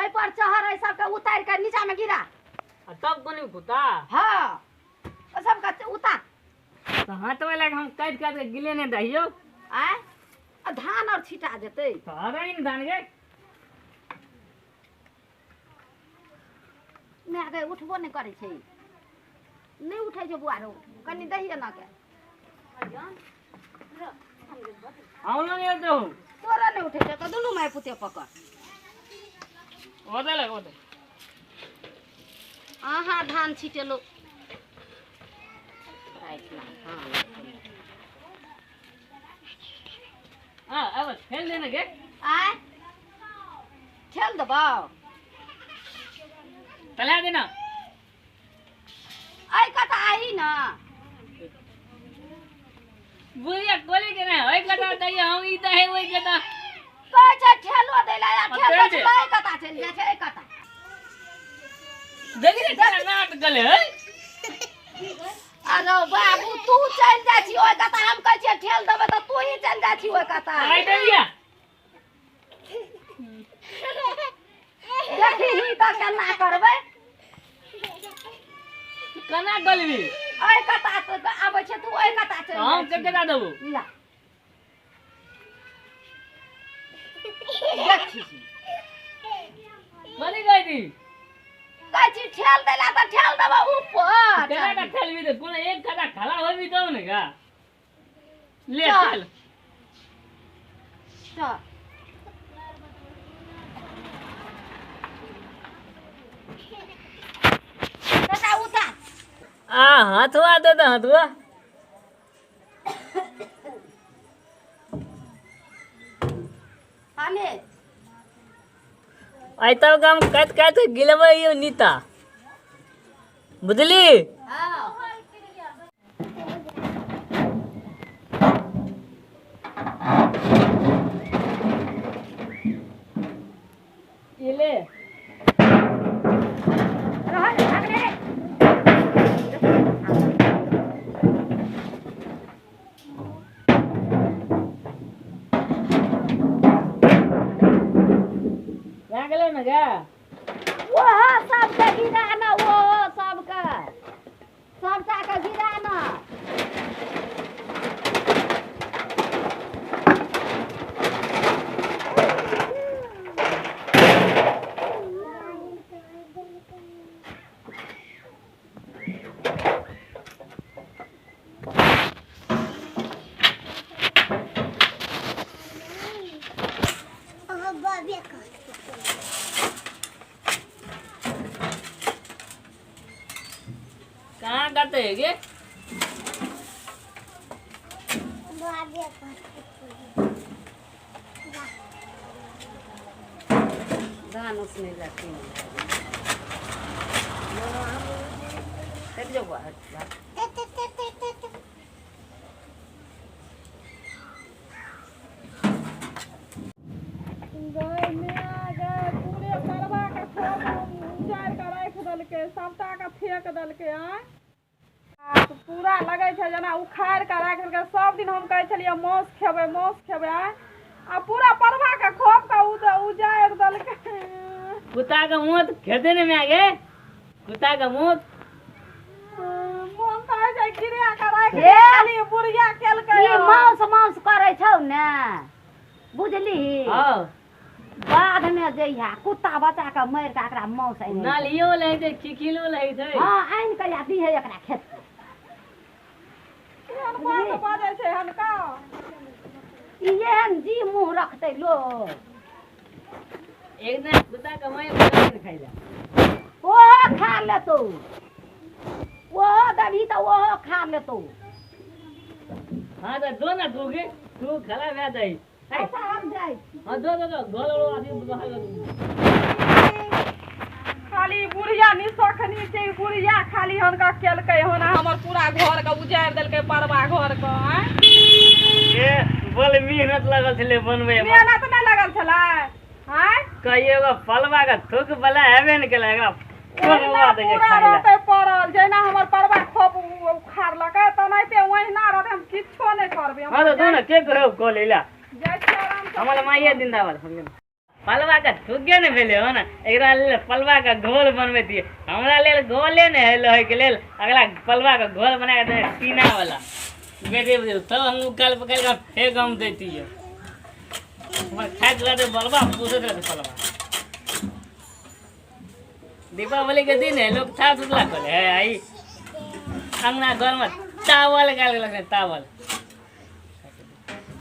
एहि पर चहर एहि सबके उतारि के नीचा में गिरा। आ तब कोन कुत्ता? हाँ, ओ सबके उतार। तऽ हाथ वाला के हम काटि काटि के गिले नहि दहियौ। आँय, आ धान और छिटा जेतै। तऽ हराइ ने धान गे। माय गे, उठबो नहि करै छै, नहि उठै छै बुआरो, कनि दहिए ना के। हमरो नहि दहु। तोरा नहि उठै छै तऽ दुनू माय पुते पकड़। ओतऽ लग ओतऽ। अहाँ धान छिटेलहुँ रातिमे धान। आ अब खेल दे ने गे। आँय, ठेल देबौ। तला दे ना। एहि कता आही ना। बुढ़िया कोली के नहीं ओइ कता दैया, हम ई दहे ओइ कता। कहै छै ठेलो दै लए, आ ठेल दै छै चलि तऽ एहि कता चलि जाइ छै, एहि कता। देखी ने केना नाट गले है। अरे बाबू, तू चलि जाइ छी ओहि कता, हम कहै छियै ठेल देबै तऽ तू ही चलि जाइ छी ओहि कता। आइ दैया। देखी ही तऽ केना करबै। केना गलबी? एहि कता तऽ आबै छै, तू ओहि कता चलि हम जाइ के छी। केना देबौ? ला देखी। कथी कहै छी? कहै छी ठेल दै लए तऽ ठेल देबै ऊपर। केना का ठेलबी? तऽ कोनो एक कता खड़ा होबी तब ने गा। ले। चल। चल चल। बेटा उतार। आ हथुआ दे दे हथुआ। हमे आइ तब हम काटि काटि के गिलबै यौ नीता, बुझली? हाँ। ई ले। रह दे, भाग रे। भए गेलै ने गे? ओहो सबके गिरा न, ओहो सबके, सबटा के गिरा न। कहाँ कते है गे? धान उसने लगती हट जाओ बुआ, हट जा। गै माय गै, पूरे परबा के खोप उजाड़ि कऽ राखि देलकै, सबटा के फेक देलकै। आँय, आ तऽ पूरा लगै छै जेना उखाड़ि कऽ राखि देलकै। सब दिन हम कहै छलियै मासु खेबै, मासु खेबै, आँय, आ पूरा परबा के खोप के उजाड़ि देलकै। कुत्ता के मुँह तऽ खेते ने माय गे, कुत्ता के मुँह। मोन तऽ होइ छै गिरा कऽ राखि हे। खाली बुढ़िया केलकै। ई मांस मांस करै छौ ने, बुझली? हाँ। बाध में जइहा, कुत्ता बचा के मारि के एकरा मांस आनि। नालियो लै छै, खिखिलो लै छै। हाँ, आनि के या दीहे एकरा खेत। केहन बात बाजै छै हनका। ई एहन जी मुँह रखतै लोग? एक दिन कुत्ता के मारि के खाइ ला। ओहो खा लेतौ, ओहो देबही तऽ ओहो खा लेतौ। हाँ तऽ दो ना तू के तू खला भए जाइ। अच्छा, हम जाइ छी। हाँ, दो दो दो गोल गोल आदमी बाहर। खाली बुढ़िया निसखनी छै, बुढ़िया खाली हनका केलकै हन, आ हमर पूरा घर के उजाड़ि देलकै, परबा घर के। आँय ए बल मेहनत लगल छलै बनबै मे। मेहनत नहि लगल छलै? आँय, कहियो एगो फलवा के थूक बला हेबे ने केलै, एकरा ओहिना पड़वा दै पूरा खाइ ला। रहतै पड़ल, जहिना हमर परबा खोप उखाड़लकै तेनाहिते ओहिना रहतै। हम किछो नहि करबै हम। हाँ तऽ दो ना, के कहो कऽ लै ला। जाइ छियै आराम से। हमर माइये जिंदाबाद। हम पलवा के थुगे ने भेलै हो ने, एकरा लेल पलवा के घोल बनबै दियै। हमरा लेल घोले ने हेलो के लेल अगला पलवा के घोल बना के दे टीना वाला बेटे बुझल तब हम उकाल पकाल के फेंक हम दैतियै। हमर खाइत रहतै बलवा, पूछैत रहतै पलवा। दीपावली के दिन है, लोग था सुतला खोले है आई अंगना घर में चावल गाल गेलक, चावल।